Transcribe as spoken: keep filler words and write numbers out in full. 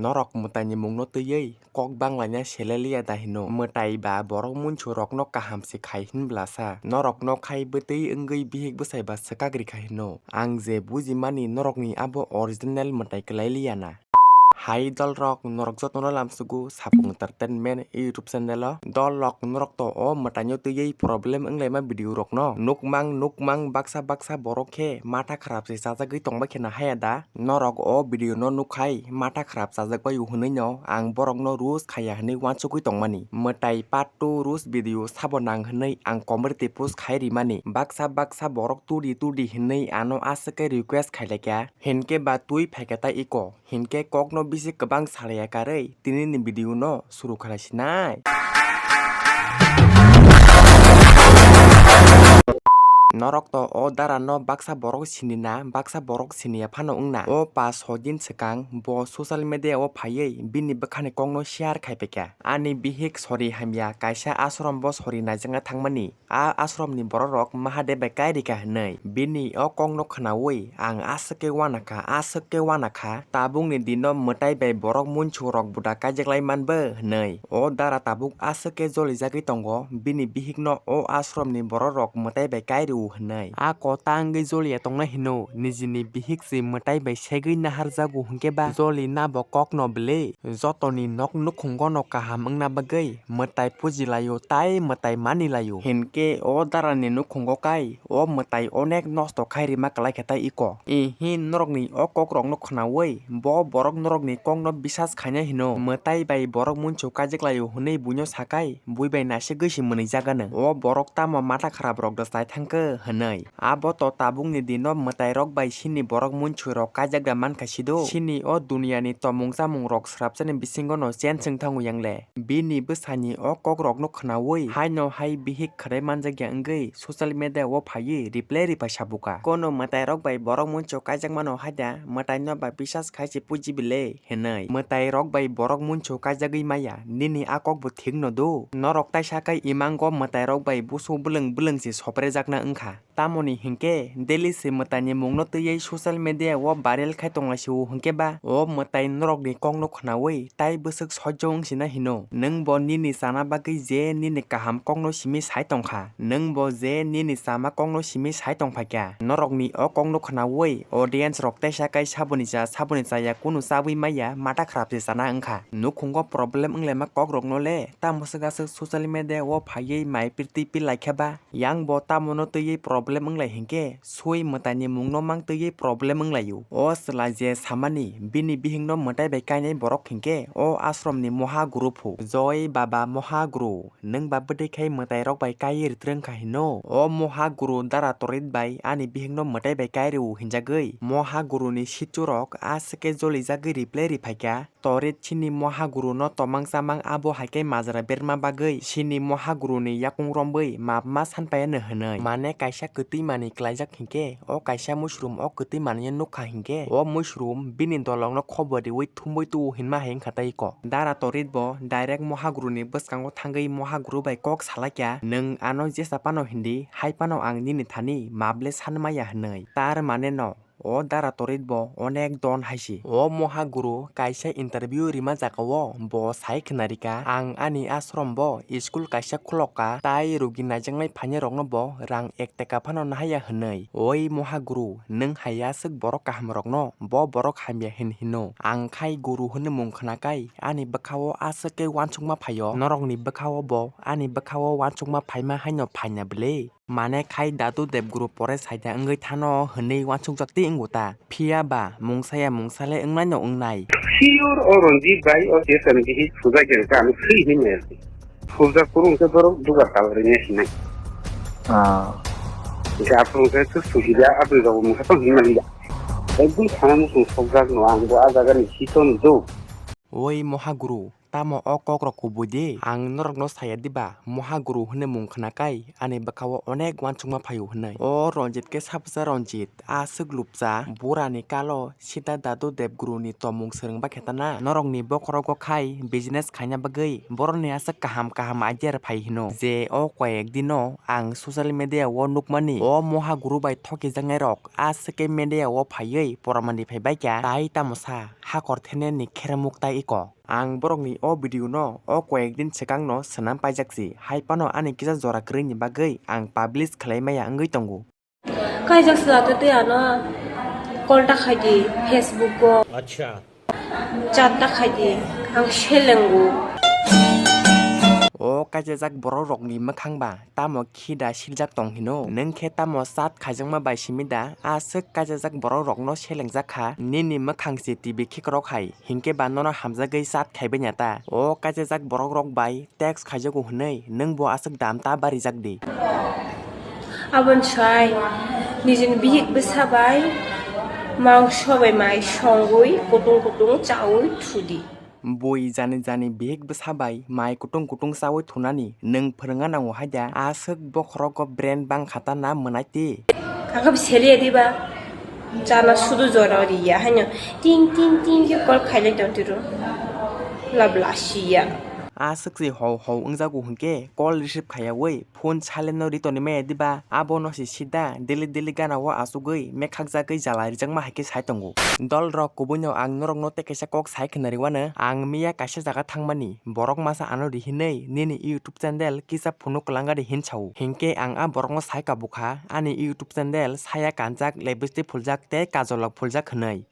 Norok mwtaini mungno twiwi kok banglaina seleliya da hino? Mwtai ba borok munsu rokno kaham se khai hinbla sa? Norokno khai bwtwi wngwi bihik bwsai ba swkak rikha hino? Ang je bujimani norokni abo original mwtai kwlai liya na. Hai dolrok, norok jotono lamsugo Sapung Entertainment YouTube channel o. Dolrok, norok to o mwtaino twiwi problem wnglaima video rokno nukmang nukmang baksa baksa borok khe matha kharap se chajagwi tongbai khe na haya da? Norok o video no nukhai matha kharap chajak bai hwnwi no ang borok no roast khaya hwnwi uansugwi tongmani. Mwtai part two roast video sabo nang hwnwi ang community post khai rimani. Baksa baksa borok tudi tudi hwnwi ano aswk khe request khai laikha. Hinkhe ba twi phaikha ta iko. Hinkhe kokno bisi kwbang salaiya karwi tinini video no suru khalai sinai. Norok to o dara no baksa borok sini na, baksa borok siniya phano wngna. O pas soi din swkang bo social media o phaiwi bini bwkhani kokno share khai phaikha. Ani bihik sori hamya kaisa ashram bo sori naijakna thangmani. A ashramni bororok Mahadev bai kai rikha hwnwi bini o kokno khwnaui ang aswk khe uanakha, aswk khe uanakha, tabukni dino mwtai bai borok munsurok buda kaijaklai manbo hwnwi. O dara tabuk aswk khe jolijagwi tongo, bini bihikno o ashramni bororok mwtai bai kai rw hwnwi. A kota wngwi joliya tongna hino, nijini bihik se mwtai bai segwi naharjago hwnkhe ba joli nabo kokno bwlwi. Jotoni nok nukhungo no kaham wngna bagwi mwtai puji laio tai mwtai mani laio. Hinkhe o darani nukhungo kai o mwtai onek nosto khai rima kwlai khe tai iko. Ihi norokni o kokrokno khwnaui bo borok norokni kokno bisas khaina hino. Mwtai bai borok munsu kaijak laio hwnwi buino sakai bui bai naisik gwi se mwnwi jagano. O borok tamo matha kharaprok da chai thangkhe hwnwi. Abo to tabukni dino mwtairok bai sini borok munsurok kaijakda mankha sido. Sini o duniyani tomung chamungrok srapsani bisingono chenswng thango yangle. Bini bwsani o kokrokno khwnaui haino hai bihik khwnai manjakya wngwi social media o phaiwi reply ripai sabuka. Kono mwtairok bai borok munsu kaijakmano haida mwtaino ba bisas khai se puji bile. Hinwi mwtairok bai borok munsu kaijagwi maya, nini a kokbo thikno do? Norok taisa khe imango mwtairok bai busu bwlwng bwlwng se soprejakna wngkha. Tamoni hinkhe daily se mwtaini mungno twiwi social media o viral khai tonglaisio hinkhe ba o mwtai norokni kokno khwnaui tai bwswk sojjo wngsina hino. Nwngbo nini chana bagwi je nini kaham kokno simi sai tongkha, nwngbo je nini chama kokno simi sai tongphaikha, norokni o kokno khwnaui audience rok teisa kai saboni cha saboni chaya kunu chabwi maya mata kharap se chana wngkha. Nukhungo problem wnglaima kokrokno le tamo swk aswk social media o phaiwi mai pirtwi pir laikha ba? Yang bo tamono twiwi problem wnglai hinkhe sui mwtaini mungno mang twiwi problem wnglaio. O chwla je samani bini bihikno mwtai bai kainai borok hinkhe o ashramni moha guru phu. Joi baba moha guru. Nwng ba bwdwi khai mwtairok bai kaiwi ritrwng kha hino? O moha guru dara torit bai ani bihikno mwtai bai kai rw hinjagwi moha guruni sichurok aswk khe jolijagwi reply riphaikha. Torit sini moha guruno tomang chamang abo hai khe majra berma bagwi sini moha guruni yakung romwi map ma sanpaiano hwnwi. Mane kaisa kwtwi manwi klaijak hinkhe o kaisa mushroom o kwtwi manwi nukha hinkhe o mushroom bini dolokno khobor riwi thumwi tuo hinma hai wngkha tei kok. Dara torit bo direct moha guruni bwskango thangwi moha guru bai kok salaikha, "Nwng ano jesa phano hindi, hai phano ang nini thani map le sanmaya," hwnwi. Tar mane no o dara torit bo onek don hai se. O moha guru kaisa interview rima jaga o bo sai khwnarikha, "Ang ani ashram bo school kaisa khulokha, tai rugi naijaknai phainairokno bo rang ek teka phano nahaya," hwnwi. Oi moha guru, nwng hai aswk borok kahamrokno bo borok hamya hin hino? Ang khai guru hwnwi mung khwnakai ani bwkhao aswk khe uansukma phaio. Norokni bwkhao bo ani bwkhao uansukma phaima haino phaina bwle? Mane khai Dadu Debguru pore saida wngwi thano hwnwi uansukjak twi wngo ta? Phiya ba mungsaya mungsa le wngnaino wngnai. Sure o Ranjit bhai o je tani bihik sujak ya ka ano sui hi mer. Sujak kuru wngkhe borok dugar tal ringya hinai. Ah. Hingke aphuru wngkhe khe suhida aboni rok wngkha tong hinma hinba. Ekdum thana muchung sokjak no ang bo a jaga ni sito ni do. Oi moha guru, Tamo o kok rok kubui di, ang norok no saya diba, moha guru hwnwi mung khna kai, ani bwkha o onek uansukma phaio hwnwi. O Ranjit khe sabsa Ranjit, aswk lupcha, bura ni kalo sida Dadu Dev Guru ni tomung swrwng ba khe tana. Norok ni bokhorogo khai business khaina bagwi borok ni aswk kaham kaham idea phai hino, je o koyek dino ang social media o nukmani o moha guru bai thokijaknai rok aswk khe media o phaiwi poramani phai bai kha, tai tamo sa hakor thene ni kheremuk tai iko. Ang borokni o video no o koyek din swkang no swnam paijak si, hai phano ani kisa jora kwrwi ni bagwi ang publish khlai maya wngwi tongo. Kaijak sla twi twi ano call ta khai di Facebook o. Acha. Chat ta khai di, ang selengo. O kaijajak borok rokni mwkhang ba tamo khi da siljak tong hino? Nwng khe tamo chat khaijakma bai simi da? Aswk kaijajak borok rokno selengjak kha, nini mwkhang se T V khikrok hai. Hinkhe ba nono hamjagwi chat khaibai ya ta? O kaijajak borok rok bai text khaijago hwnwi nwng bo aswk dam ta barijak di. Aboni sai nijini bihik bwsa bai mangso bai mai songwi kutung kutung chaui thudi. Bui jani jani bihik bwsa bai mai kutung kutung chaui thunani nwng phwrwngna nango hai da? Aswk bokhorogo brain bang kha ta na mwnai ti? Ang khe seliya diba? Chana sudu jora riya haino ting ting ting khe call khailai tong tiro. Labla siya. Aswk se hou hou wngjago hwnkhe call receive khaiyaui phone silent no ri toni maya diba? Abono se sida daily daily gana o achugwi mekhakjagwi jala rijakma hai khe sai tongo. Dol rok kubui no ang norok no tei kaisa kok sai khna riwano, ang miya kaisa jaga thangmani borok masa ano ri hinwi nini YouTube channel kisa phunuk kwlangari hin sao. Hinkhe ang a borok no sai kabukha ani YouTube channel saya kanjak, lipstick phuljak tei kajol rok phuljak hwnwi.